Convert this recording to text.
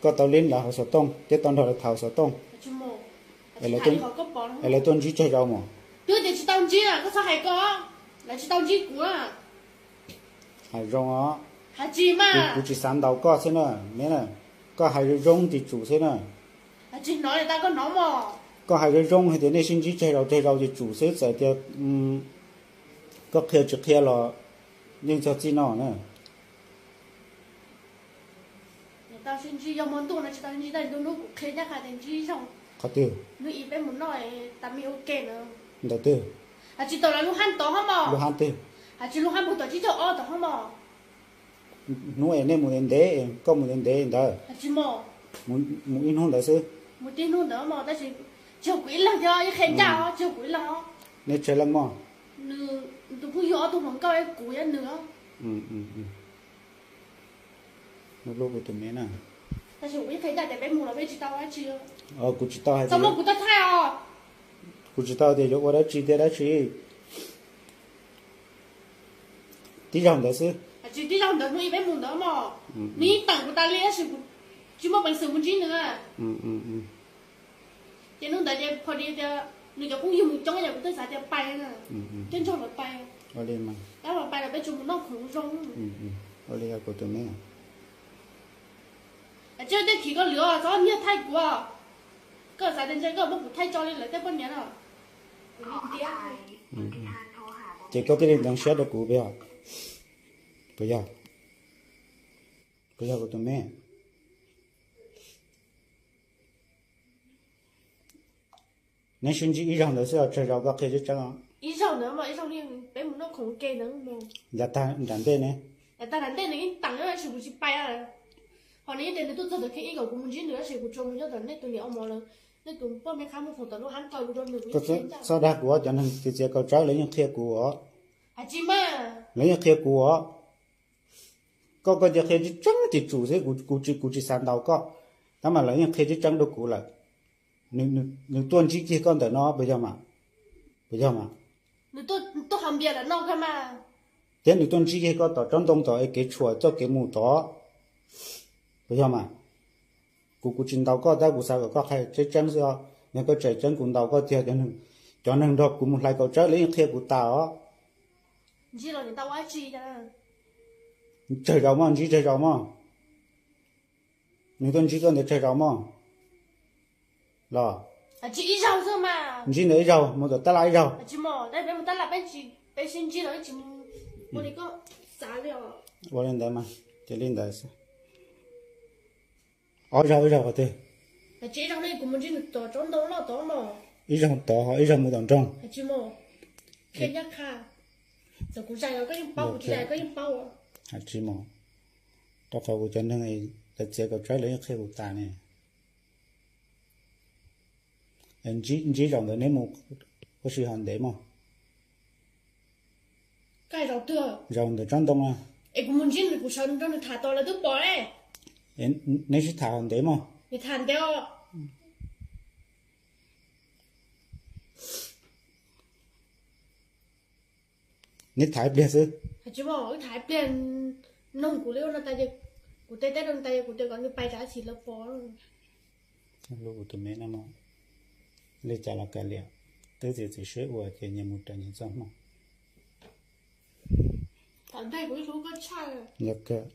Koj tau li lawv hauv xov tooj thiab tau nrog lawv tham hauv xov tooj, es lawv tuaj ntsib tsawg zaus mos? Twb tias tsis tau ntsib, koj txhob hais koj, lawv tsis tau ntsib kuv. Hais zoo os. Hais tsis mas. Kuv tsis xav ntaus koj xwb na, me na. Koj hais zoo zoo tim tsum xwb na. Hais tsis hnov li, tau koj hnov mos. Koj hais zoo zoo hais tias nej sib ntsib tsawg zaus tsawg zaus tim tsum xwb, txawm tias koj qhia tsis qhia los yeej txog txij no na. Tau sib ntsib yog hmo ntuj no tsis tau sib ntsib, tab sis lub hnub kuv qhia ncaj qha tias ntsib zoo. Qhov twg? Hnub ib peb mus noj tam mi ua ke na. Ntawm twg? Hais tsis tau lawv lub hab tod hab mos. Lub hab twg? Hais tsis lub hab puag tom tsib caug ob tod hab mos. Hnub es nej mus ntev ntev, koj mus ntev ntev ntawd. Hais tsis mos. Mus ib hnub ntawd xwb. Mus tib hnub ntawd mos, tab sis tsis yog kuv ib leeg thiab, ib qhia ncaj os, tsis yog kuv ib leeg os. Nej tsawg leej mos? Nws tus phooj ywg ob tug hluas nkauj, kuv thiab nws os. Lub kuv tus me na. Tab sis kuv ib qhia ncaj tias peb mus los peb tsis tau dab tsi. Kuv tsis tau hais tias, kuv tau thaij os. Kuv tsis tau tias yuav ua dab tsi thiab dab tsi. Tib zaug ntawd xwb. Tsis tib zaug ntawd, hnub ib peb mus ntawd mos. Nws yeej teem kuv tas li tab sis kuv tsis muaj peev xwm mus ntsib nws. Ces hnub ntawd ces pho di tias nws cov phooj ywg mus coob ces kuv twb xav tias pais na, thiab nrog lawv pais. Tab los pais los peb tsuas mus noj khoom zoo. Ua li kuv tus me. Tsis tej khiv koj lwm os, txhob niag thaij kuv. Koj xav tias ntshe koj muab kuv thaij tso li lawv tej poj niam no. Ces koj thiaj li ntxeev siab rau kuv puas yog? Puas yog? Puas yog kuv tus me? Neb sib ntsib ib zaug ntawd xwb los tsawg zaus, koj qhia tseeb tseeb os. Ib zaug ntawd mas ib zaug li peb mus noj khoom ua ke ntawd. Yav tag nram ntej ne? Yav tag nram ntej nws yeej teem tab sis kuv tsis pais. Ho nws yeej tias nws tuaj txog tom khej ib kom kuv mus ntsib nws tab sis kuv tsuas mus nyob tom nej tus niam ua mov lawm, nej tus poj me qhab mus khoom tom lub hab kaw rau nws. Koj txhob dag kuv os, cov neeg txiav txiav kaus tsawb lawv yeej qhia kuv os. Hais tsis mas. Lawv yeej qhia kuv os. Koj, koj cia qhia tseeb tseeb tim tsum xwb, kuv tsis, kuv tsis xav ntaus koj, tab mas lawv yeej qhia tseeb tseeb rau kuv lawm. Nws tuaj ntsib kiag koj ntawm no puas yog mas? Puas yog mas? Thiab nws tuaj ntsib kiag koj tom tsob ntoo tod es kev tshuam txoj kev mus tod, puas yog mas? Kuv, kuv tsis ntaus koj tab kuv xav kom koj qhia tseeb tseeb xwb os. Yog koj tseem tseeb kuv ntaus koj tiag, cov neeg nrog kuv mus hlais kaus tsawb lawv yeej qhia kuv tas os. Tsawg zaus mog, ntsib tsawg zaus mog? Nws tuaj ntsib koj ntawd tsawg zaus mog? Los ntsib ntawd ib zaug, mus tom tab laj ib zaug. Ua li ntawd mas ces li ntawd xwb. Ob zaug, ib zaug qhov twg? Ib zaug tod, ib zaug mus tom nroog. Hais tsis mus, rau qhov kuv cov neeg lawv txiav kaus tsawb lawv yeej qhia kuv tas ne. Ntsib zaum ntawd neb mus ua si hov ntev mog? Zaum ntawm tsob ntoo no. Neb sib tham hov ntev mog? Neb tham ib pliag xwb. Kuv teb teb rau nws tas, kuv tias kom nws pais tsam ib chim lawv pom. Lub kuv tus me no, li cas los kav liam, twb txiav txim siab ua ces nyias mus raws nyias txoj hmoo. Yog kawg.